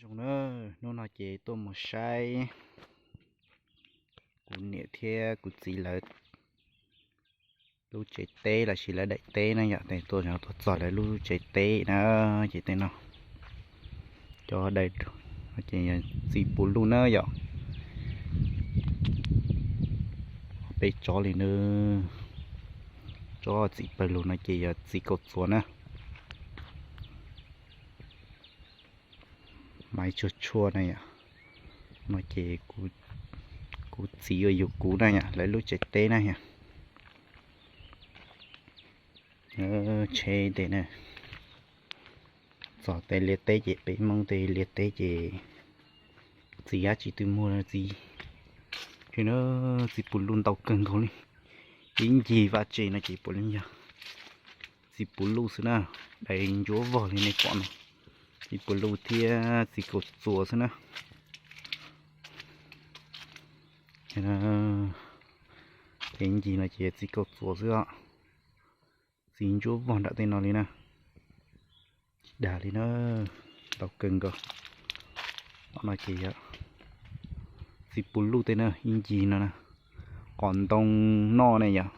Zoo na, hnub no ces tuaj mus saib kuv niam thiab kuv txiv lawv lub tsev teb los sis lawv daim teb na yom, ces tuaj tuaj txog lawv lub tsev teb na, ces tej no cov daim ces yog txiv puv luj na yom, peb tsob li na, tsob txiv pawg lug no ces yog txiv kaum txuas na. Maiv tshuaj tshuaj na yom, no ces kuv txiv uas yug kuv na yom, lawv lub tsev teb na yom. Tsheb tej na, txog tej liaj teb ces peb Hmoob tej liaj teb ces txiv dab tsi twb muag txiv, txiv puv luj ntau kawg nkaus li. Ib ncig vaj tse no ces puav leej yog txiv puv luj xwb na, daim ntsuab vog li nej pom no, txiv puv luj thiab txiv kaum txuas xwb na. Ces ncig no ces txiv kaum txuas xwb os, txiv ntsuab vog nram tej no li na. Tsis dag li na, ntau kawg nkaus. No ces yog txiv puv luj tej na, ib ncig no na, qos ntoo noj ne yom,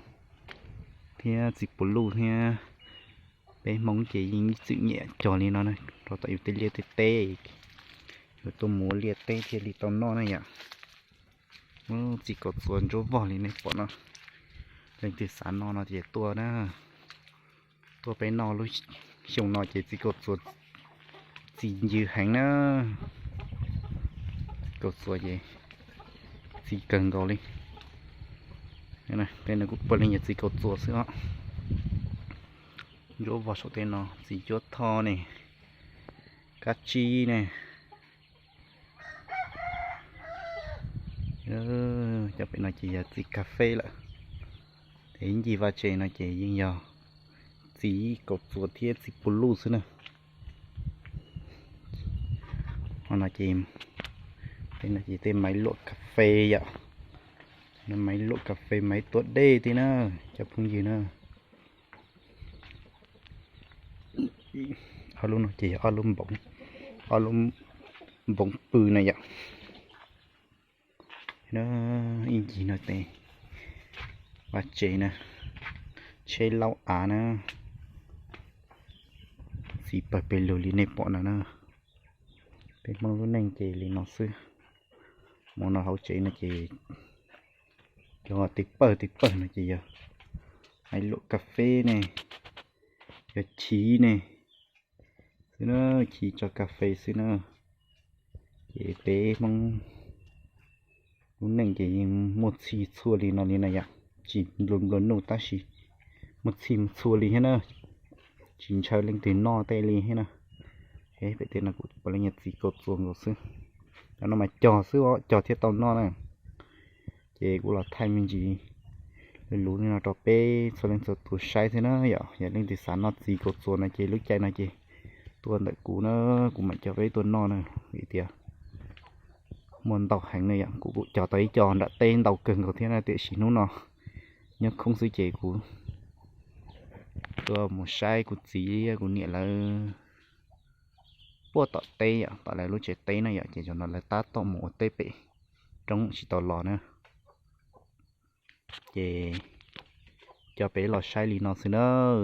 thiab txiv puv luj thiab. Peb Hmoob ces yeej ib txwm nyiam cog li no na, rau tom yus tej liaj tej teb, yuav tuaj mus ua liaj teb thiaj li tau noj na yom. Txiv kaum txuas ntsuab vog li nej pom no, leej twg xav noj no ces tuaj na. Tuaj peb noj lub xyoo no ces txiv kaum txuas txi ncw heev na. Txiv kaum txuas ces txi kawg nkaus li. Tej no kuj puav leej yog txiv kaum txuas xwb os. Ntsuab vog saum tej no, txiv cuab thoj ne, kab tsib ne. Cov pem no ces yog txiv kas fes lawm. Ces ib ncig vaj tse no ces yeej yog txiv kaum txuas thiab txiv puv luj xwb na. Ho no ces, tej no ces tej maiv luam kas fes yom. Maiv luam kas fes, maiv tua dej tej na, cov phooj ywg na. Ob lub no ces yog ob lub npoov, ob lub npoov pw na yom. Ib ncig no ces vaj tse na, tsheb laub av na, txiv pawg pes lug li nej pom no na. Peb Hmoob lub neej ces li no xwb. Mus no hauv tsev no ces cov tib pawg tib pawg no ces yog maiv luam kas fes ne, yog chiv ne, xwb na, chiv tso kas fes xwb na. Ces peb Hmoob lub neej ces yeej muaj txhij txhua li no li na yom, tsis nplua nplua nuj tab sis muaj txhij txhua li thiab na, tsis ntshaw leej twg noj tej li thiab na. Pem tej no kuv puav leej yog txiv kaum txuas nkaus xwb. Cov no mas cog xwb os, cog thiaj tau noj na. Ces kuv los thaij me ntsis luv luv li no rau peb txhua leej txhua tus saib xwb na yom. Yog leej twg xav noj txiv kaum txuas no ces lub caij no ces tuaj ntawm kuv na, kuv mam coj peb tuaj noj na, vim tias muaj ntau heev na yom. Kuv kuj cog tau ib co nram teb ntau kawg nkaus thiab na, tiam sis hnub no nyob khoob xwb ces kuv tuaj mus saib kuv txiv kuv niam lawv puag tom teb yom, tom lawv lub tsev teb na yom, ces zaum no lawv tab tom mus ua teb pem roob tsis tau los na. Ces coj peb los saib li no xwb nawb.